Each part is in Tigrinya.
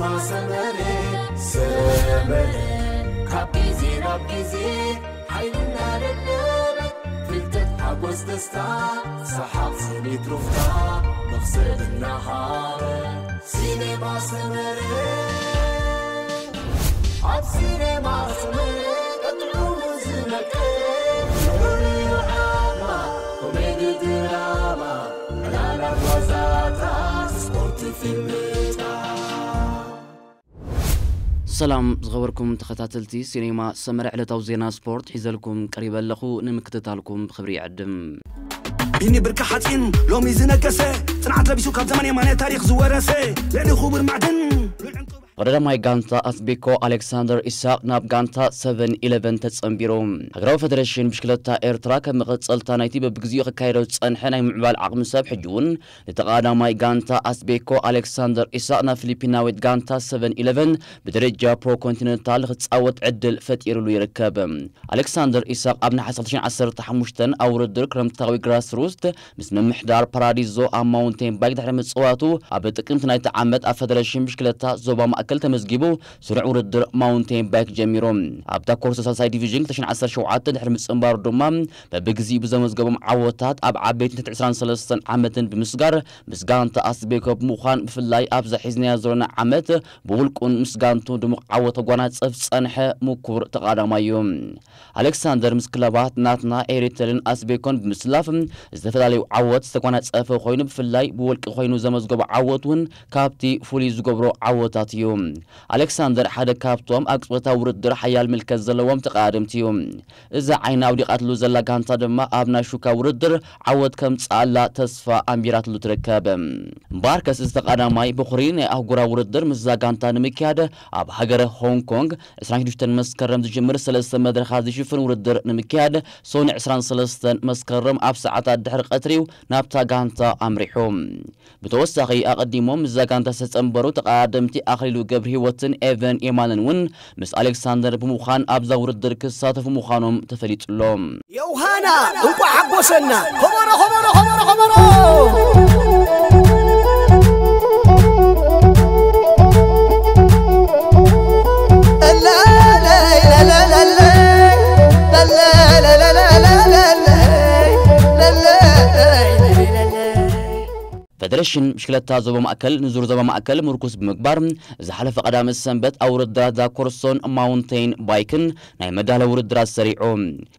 ማሰመረ ሰመረ ካብ ግዜ ናብ ግዜ ሓይልና ደደበ ፍልጠት ሓጎስ ደስታ ሰሓቕ ስኒት ሩፍታ መኽሰብ እናሃበ ሲኔማ ሰመረ ኣብ ሲኔማ ሰመረ ቀጥዑ ዝነቀ ዝሑሉ ዓማ ኮሜዲ ድራማ ዕላላት ዋዛታት ስፖርት ፊልምታት ሰላም ዝኸበርኩም ተኸታተልቲ ሲኔማ ሰመረ ዕለታዊ ዜና ስፖርት ሒዘልኩም ቀሪበ ኣለኹ። ንምክትታልኩም ብኽብሪ ይዕድም። ቢኒ ብርካ ሓፂን ሎሚ ዝነገሰ ጽንዓት ለቢሱ ካብ ዘመን የማነ ታሪኽ ዝወረሰ ልዕሊ ክቡር ማዕድን ቀዳማይ ጋንታ ኣስቤኮ ኣሌክሳንደር ኢሳቕ ናብ ጋንታ ሰቨን ኢለቨን ተጸንቢሩ። ሃገራዊ ፈደረሽን ብሽክለታ ኤርትራ ከም መቐጸልታ ናይቲ በብግዚኡ ክካየዶ ዝጸንሐ ናይ ምዕባል ዓቕሚ ሰብ ሕጂ እውን ንተቐዳማይ ጋንታ ኣስቤኮ ኣሌክሳንደር ኢሳቕ ናብ ፊሊፒናዊት ጋንታ ሰቨን ኢለቨን ብደረጃ ፕሮ ኮንቲነንታል ንክጻወት ዕድል ፈጢሩሉ ይርከብ። ኣሌክሳንደር ኢሳቕ ኣብ ነሓሰ ክልተ ሽሕን ዓሰርተ ሓሙሽተን ኣብ ውድድር ክረምታዊ ግራስሩስት ምስ ምምሕዳር ፓራዲዞ ኣብ ማውንቴን ባይክ ድሕሪ ምጽዋቱ ኣብ ጥቅምቲ ናይቲ ዓመት ኣብ ፈደረሽን ብሽክለታ ዞባ ማእከል ተመዝጊቡ ስሩዕ ውድድር ማውንቴን ባይክ ጀሚሩ። ኣብታ ኮርስ ሳልሳይ ዲቪዥን ክልተ ሽሕን ዓሰርተ ሸውዓተን ድሕሪ ምጽንባሩ ድማ በብግዚኡ ብዘመዝገቦም ዓወታት ኣብ ዓበይቲ ትሕቲ ዕስራን ሰለስተን ዓመትን ብምስጋር ምስ ጋንታ ኣስቤኮ ብምዃን ብፍላይ ኣብዛ ሒዝናያ ዘለና ዓመት ብውልቁን ምስ ጋንቱ ድሙቕ ዓወት ተጓናጸፍ ዝጸንሐ ምኩር ተቓዳማይ እዩ። ኣሌክሳንደር ምስ ክለባት ናትና ኤሪተልን ኣስቤኮን ብምስላፍ ዝተፈላለዩ ዓወት ዝተጓናጸፈ ኮይኑ ብፍላይ ብውልቂ ኮይኑ ዘመዝገቦ ዓወት እውን ካብቲ ፍሉይ ዝገብሮ ዓወታት እዩ። ኣሌክሳንደር ሓደ ካብቶም ኣብ ቅጽበታዊ ውድድር ሓያል ምልከት ዘለዎም ተቐዳደምቲ እዩ። እዛ ዓይና ኣውዲቓትሉ ዘላ ጋንታ ድማ ኣብ ናይ ሹካ ውድድር ዓወት ከምጽኣላ ተስፋ ኣንቢራትሉ ትርከብ። እምበኣርከስ እዚ ተቐዳማይ በኹሪ ናይ ኣህጉራዊ ውድድር ምስዛ ጋንታ ንምክያድ ኣብ ሃገረ ሆንግ ኮንግ ዕስራን ሽዱሽተን መስከረም ዝጅምር ሰለስተ መድረኻት ዝሽፍን ውድድር ንምክያድ ሶኒ ዕስራን ሰለስተን መስከረም ኣብ ሰዓታት ድሕሪ ቀትሪ'ዩ ናብታ ጋንታ ኣምሪሑ። ብተወሳኺ ኣቐዲሞም ምስዛ ጋንታ ዝተጸንበሩ ተቐዳደምቲ ኣኽሊሉ ገብረህይወትን ኤቨን የማነን እውን ምስ ኣሌክሳንደር ብምዃን ኣብዛ ውድድር ክሳተፉ ምዃኖም ተፈሊጡ'ሎ። ዮሃና እንቋዕ ሓጎሰና። ከበሮ፣ ከበሮ፣ ከበሮ፣ ከበሮ። ፈደረሽን ብሽክለታ ዞባ ማእከል ንዙር ዞባ ማእከል ምርኩስ ብምግባር ዝሓለፈ ቀዳመ ሰንበት ኣብ ውድድራት ዛኮርሶን ማውንቴን ባይክን ናይ መዳለዊ ውድድራት ሰሪዑ።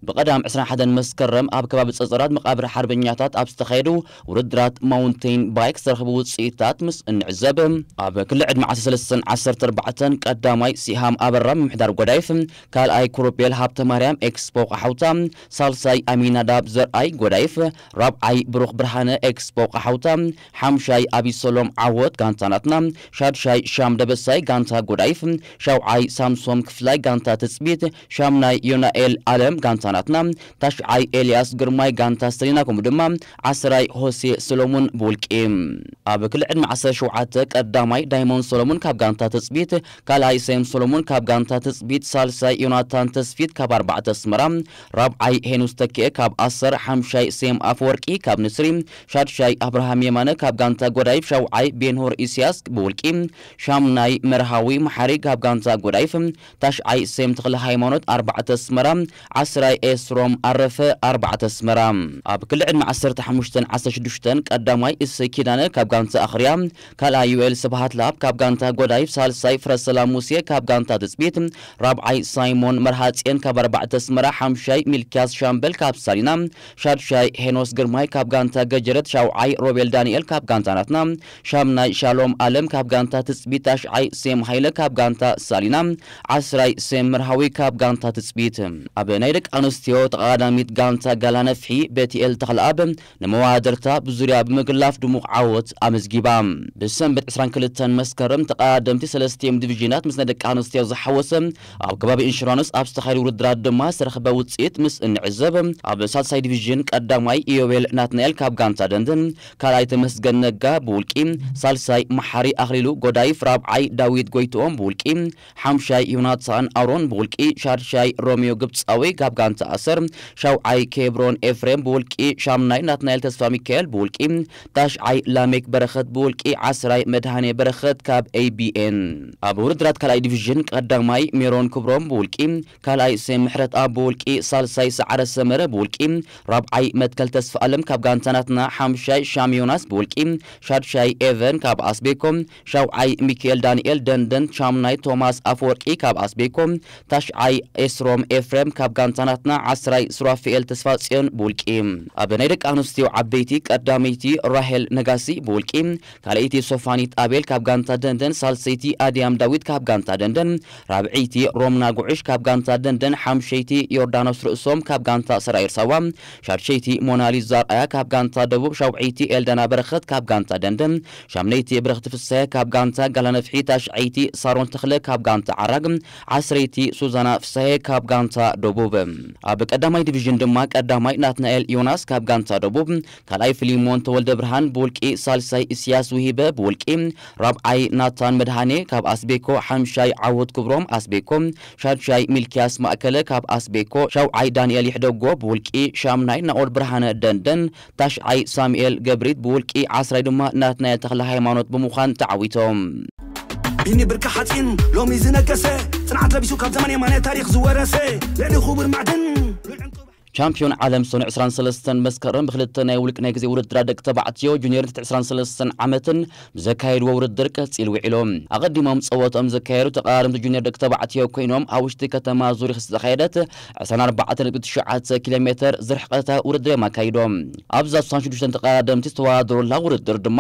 ብቐዳም ዕስራን ሓደን መስከረም ኣብ ከባቢ ጸጸራት መቓብር ሓርበኛታት ኣብ ዝተኻየዱ ውድድራት ማውንቴን ባይክ ዝተረኽቡ ውጽኢታት ምስ እንዕዘብ፣ ኣብ ክሊ ዕድመ ዓሰርተ ሰለስተን ዓሰርተ ኣርባዕተን ቀዳማይ ሲሃም ኣበራ ምምሕዳር ጎዳይፍ፣ ካልኣይ ኩሩቤል ሃብተ ማርያም ኤክስፖ ቃሓውታ፣ ሳልሳይ ኣሚናዳብ ዘርኣይ ጎዳይፍ፣ ራብዓይ ብሩኽ ብርሃነ ኤክስፖ ቃሓውታ፣ ሓምሻይ ኣቢሰሎም ዓወት ጋንታ ናትና፣ ሻድሻይ ሻም ደበሳይ ጋንታ ጎዳይፍ፣ ሻውዓይ ሳምሶም ክፍላይ ጋንታ ትጽቢት፣ ሻምናይ ዮናኤል ኣለም ጋንታ ናትና፣ ታሽዓይ ኤልያስ ግርማይ ጋንታ ሰሊና ከምኡ ድማ ዓስራይ ሆሴ ሰሎሙን ብውልቂ። ኣብ ክሊ ዕድመ ዓሰርተ ሸውዓተ ቀዳማይ ዳይሞንድ ሰሎሙን ካብ ጋንታ ትጽቢት፣ ካልኣይ ሰም ሰሎሙን ካብ ጋንታ ትጽቢት፣ ሳልሳይ ዮናታን ተስፊት ካብ ኣርባዕተ ኣስመራ፣ ራብዓይ ሄኖስ ተኪኤ ካብ ኣሰር፣ ሓምሻይ ሴም ኣፈወርቂ ካብ ንስሪ፣ ሻድሻይ ኣብርሃም የማነ ካብ ጋንታ ጎዳይፍ፣ ሻውዓይ ቤንሆር ኢስያስ ብውልቂ፣ ሻምናይ መርሃዊ መሓሪ ካብ ጋንታ ጎዳይፍ፣ ታሽዓይ ሴም ተኽለ ሃይማኖት ኣርባዕተ ኣስመራ፣ ዓስራይ ኤስሮም ኣረፈ ኣርባዕተ ኣስመራ። ኣብ ክሊ ዕድመ ዓሰርተ ሓሙሽተን ዓሰርተ ሽዱሽተን ቀዳማይ እሰይ ኪዳነ ካብ ጋንታ ኣኽርያ፣ ካልኣይ ዩኤል ስብሃት ለኣብ ካብ ጋንታ ጎዳይፍ፣ ሳልሳይ ፍረሰላም ሙሴ ካብ ጋንታ ትጽቢት፣ ራብዓይ ሳይሞን መርሃጽዮን ካብ ኣርባዕተ ኣስመራ፣ ሓምሻይ ሚልክያስ ሻምበል ካብ ሳሊና፣ ሻድሻይ ሄኖስ ግርማይ ካብ ጋንታ ገጀረት፣ ሻውዓይ ሮቤል ዳንኤል ካብ ጋንታ ናትና፣ ሻምናይ ሻሎም ኣለም ካብ ጋንታ ትጽቢት፣ ታሽዓይ ሴም ሃይለ ካብ ጋንታ ሳሊና፣ ዓስራይ ሴም መርሃዊ ካብ ጋንታ ትጽቢት። ኣብ ናይ ደቂ ኣንስትዮ ተቐዳዳሚት ጋንታ ጋላ ነፍሒ ቤትኤል ተኽለኣብ ንመወዳድርታ ብዙርያ ብምግላፍ ድሙቕ ዓወት ኣመዝጊባ። ብሰንበት ዕስራን ክልተን መስከረም ተቐዳደምቲ ሰለስቲኦም ዲቪዥናት ምስ ናይ ደቂ ኣንስትዮ ዝሓወሰ ኣብ ከባቢ ኢንሹራንስ ኣብ ዝተኻየደ ውድድራት ድማ ዝተረኽበ ውጽኢት ምስ እንዕዘብ፣ ኣብ ሳልሳይ ዲቪዥን ቀዳማይ ኢዮቤል ናትናኤል ካብ ጋንታ ደንደን፣ ካልኣይ ተመስገን ጸጋ ብውልቂ፣ ሳልሳይ መሓሪ ኣኽሊሉ ጎዳይፍ፣ ራብዓይ ዳዊት ጎይትኦም ብውልቂ፣ ሓምሻይ ዮናታን ኣሮን ብውልቂ፣ ሻድሻይ ሮሚዮ ግብጻዊ ካብ ጋንታ ኣሰር፣ ሻውዓይ ኬብሮን ኤፍሬም ብውልቂ፣ ሻምናይ ናትናኤል ተስፋ ሚካኤል ብውልቂ፣ ታሽዓይ ላሜክ በረኸት ብውልቂ፣ ዓስራይ መድሃኔ በረኸት ካብ ኤ ቢ ኤን። ኣብ ውድድራት ካልኣይ ዲቪዥን ቀዳማይ ሜሮን ክብሮም ብውልቂ፣ ካልኣይ ሴም ምሕረት ኣብ ብውልቂ፣ ሳልሳይ ሰዓረ ሰመረ ብውልቂ፣ ራብዓይ መትከል ተስፋ ኣለም ካብ ጋንታ ናትና፣ ሓምሻይ ሻም ዮናስ ብውልቂ፣ ሻድሻይ ኤቨን ካብ ኣስቤኮ፣ ሻውዓይ ሚካኤል ዳንኤል ደንደን፣ ሻምናይ ቶማስ ኣፈወርቂ ካብ ኣስቤኮ፣ ታሽዓይ ኤስሮም ኤፍሬም ካብ ጋንታ ናትና፣ ዓስራይ ሱራፌኤል ተስፋጽዮን ብውልቂ። ኣብ ናይ ደቂ ኣንስትዮ ዓበይቲ ቀዳመይቲ ራሄል ነጋሲ ብውልቂ፣ ካልኣይቲ ሶፋኒት ኣቤል ካብ ጋንታ ደንደን፣ ሳልሰይቲ ኣድያም ዳዊት ካብ ጋንታ ደንደን፣ ራብዐይቲ ሮምና ጉዕሽ ካብ ጋንታ ደንደን፣ ሓምሸይቲ ዮርዳኖስ ርእሶም ካብ ጋንታ ሰራየር ሳዋ፣ ሻድሸይቲ ሞናሊዛ ኣርኣያ ካብ ጋንታ ደቡብ፣ ሻውዐይቲ ኤልዳና በረኸት ካብ ጋንታ ደንደን፣ ሻምነይቲ ብረኽቲ ፍሳሄ ካብ ጋንታ ጋላነፍሒ፣ ታሽዐይቲ ሳሮን ተኽለ ካብ ጋንታ ዓራግ፣ ዓስረይቲ ሱዛና ፍሳሄ ካብ ጋንታ ደቡብ። ኣብ ቀዳማይ ዲቪዥን ድማ ቀዳማይ ናትናኤል ዮናስ ካብ ጋንታ ደቡብ፣ ካልኣይ ፊሊሞን ተወልደ ብርሃን ብውልቂ፣ ሳልሳይ ኢስያስ ውሂበ ብውልቂ፣ ራብዓይ ናታን መድሃኔ ካብ ኣስቤኮ፣ ሓምሻይ ዓወት ክብሮም ኣስቤኮ፣ ሻድሻይ ሚልኪያስ ማእከለ ካብ ኣስቤኮ፣ ሻውዓይ ዳንኤል ይሕደጎ ብውልቂ፣ ሻምናይ ናኦድ ብርሃነ ደንደን፣ ታሽዓይ ሳሙኤል ገብሪት ብውልቂ፣ ዓስራይ ድማ ናትናኤል ተኽለ ሃይማኖት ብምዃን ተዓዊቶም። ቢኒ ብርኪ ሓፂን ሎሚ ዝነገሰ፣ ፅንዓት ለቢሱ ካብ ዘመን የማነ ታሪኽ ዝወረሰ፣ ልዕሊ ክቡር ማዕድን ልዑል ዕንቁ ቻምፒዮን ዓለም ሰኑ ዕስራን ሰለስተን መስከረም ብክልተ ናይ ውልቂ ናይ ግዜ ውድድራት ደቂ ተባዕትዮ ጁኒየር ትሕቲ ዕስራን ሰለስተን ዓመትን ብዘካየድዎ ውድድር ቀፂሉ ውዒሉ። ኣቐዲሞም ፀወትኦም ዘካየዱ ተቐዳደምቲ ጁኒየር ደቂ ተባዕትዮ ኮይኖም፣ ኣብ ውሽጢ ከተማ ዙሪክ ዝተኻየደት ዕስራን ኣርባዕተን ነጥቢ ትሽዓተ ኪሎ ሜተር ዝርሕቐታ ውድድር እዮም ኣካይዶም። ኣብዛ ስሳን ሽዱሽተን ተቐዳደምቲ ዝተወዳደሩላ ውድድር ድማ፣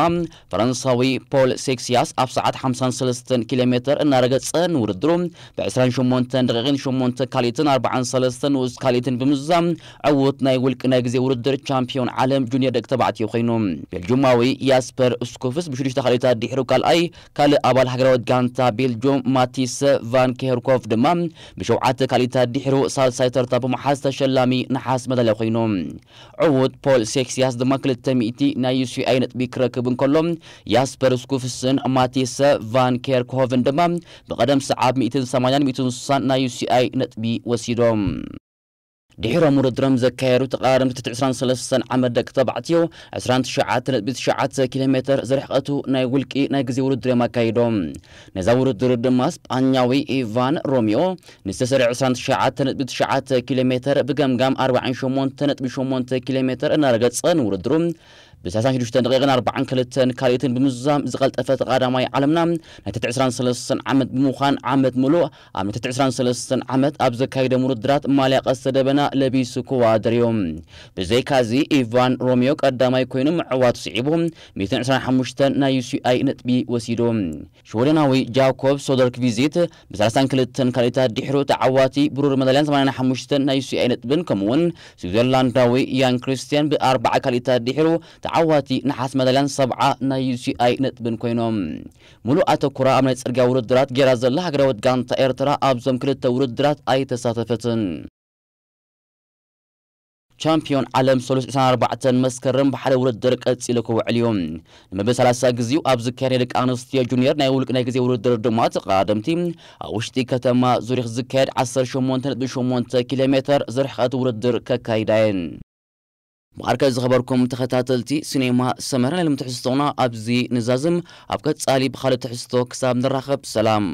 ፈረንሳዊ ፖል ሴክሲያስ ኣብ ሰዓት ሓምሳን ሰለስተን ኪሎ ሜተር እናረገጸ ንውድድሩ ብ ዕስራን ሸሞንተን ደቂቕን ሸሞንተ ካልኢትን ኣርባዓን ሰለስተን ንኡስ ካልኢትን ብምዝዛም ዕዉት ናይ ውልቂ ናይ ግዜ ውድድር ቻምፒዮን ዓለም ጁኒየር ደቂ ተባዕትዮ ኮይኑ። ቤልጁማዊ ያስፐር ስኩፍስ ብሽዱሽተ ካልኢታት ድሕሩ ካልኣይ፣ ካልእ ኣባል ሃገራዊት ጋንታ ቤልጁም ማቲስ ቫን ኬርኮፍ ድማ ብሸውዓተ ካልኢታት ድሕሩ ሳልሳይ ተርታ ብምሓዝ ተሸላሚ ነሓስ መዳልያ ኮይኑ። ዕዉት ፖል ሴክሲያስ ድማ ክልተ ሚእቲ ናይ ዩ ሲ ኣይ ነጥቢ ክረክብ እንከሎ፣ ያስፐር ስኩፍስን ማቲስ ቫን ኬርክሆቭን ድማ ብቐደም ሰዓብ ሚእትን ሰማንያን ሚእትን ስሳን ናይ ዩ ሲ ኣይ ነጥቢ ወሲዶም። ድሒሮም ውድድሮም ዘካየዱ ተቐዳደምቲ ትሕቲ ዕስራን ሰለስተን ዓመት ደቂ ተባዕትዮ፣ ዕስራን ትሽዓተ ነጥቢ ትሽዓተ ኪሎ ሜተር ዝርሕቐቱ ናይ ውልቂ ናይ ግዜ ውድድር እዮም ኣካይዶም። ነዛ ውድድር ድማ ስጳኛዊ ኢቫን ሮሚዮ ንዝተሰርዐ ዕስራን ትሽዓተ ነጥቢ ትሽዓተ ኪሎ ሜተር ብገምጋም ኣርባዓን ሸሞንተ ነጥቢ ሸሞንተ ኪሎ ሜተር እናረገጸ ንውድድሩ ብሰላሳን ሽዱሽተን ደቂቕን ኣርባዓን ክልተን ካልኢትን ብምዝዛም ዝቐልጠፈ ተቐዳማይ ዓለምና ናይ ትሕቲ ዕስራን ሰለስተን ዓመት ብምዃን ዓመት ምሉእ ኣብ ናይ ትሕቲ ዕስራን ሰለስተን ዓመት ኣብ ዘካይዶም ውድድራት ማልያ ቀስተ ደበና ለቢሱ ክወዳደር እዩ። ብዘይካዚ ኢቫን ሮሚዮ ቀዳማይ ኮይኑ ምዕዋቱ ስዒቡ ሚእትን ዕስራን ሓሙሽተን ናይ ዩ ሲ ኣይ ነጥቢ ወሲዱ። ሽወደናዊ ጃኮብ ሶደርክ ቪዚት ብ ሰላሳን ክልተን ካልኢታት ድሕሩ ተዓዋቲ ብሩር መዳልያን ሰማንያን ሓሙሽተን ናይ ዩ ሲ ኣይ ነጥብን ከምኡውን ስዊዘርላንዳዊ ያን ክሪስቲያን ብኣርባዓ ካልኢታት ድሕሩ ተዓዋቲ ነሓስ መዳልያን ሰብዓ ናይ ዩ ሲ ኣይ ነጥብን ኮይኖም። ሙሉእ ኣተኩራ ኣብ ናይ ጽርግያ ውድድራት ጌራ ዘላ ሃገራዊት ጋንታ ኤርትራ ኣብዞም ክልተ ውድድራት ኣይተሳተፈትን። ቻምፒዮን ዓለም ሰሉስ ዕስራን ኣርባዕተን መስከረም ብሓደ ውድድር ቀጺሉ ክውዕል እዩ። ንመበል ሰላሳ ግዜኡ ኣብ ዝካየድ ናይ ደቂ ኣንስትዮ ጁኒየር ናይ ውልቂ ናይ ግዜ ውድድር ድማ ተቐዳደምቲ ኣብ ውሽጢ ከተማ ዙሪክ ዝካየድ ዓሰርተ ሸሞንተ ነጥቢ ሸሞንተ ኪሎ ሜተር ዝርሕቐት ውድድር ከካይዳ እየን። መዓርከ ዝኸበርኩም ተኸታተልቲ ሲኔማ ሰመረ፣ ናይ ሎሚ ትሕዝቶና ኣብዚ ንዛዝም። ኣብ ቀጻሊ ብኻልእ ትሕዝቶ ክሳብ ንራኸብ ሰላም።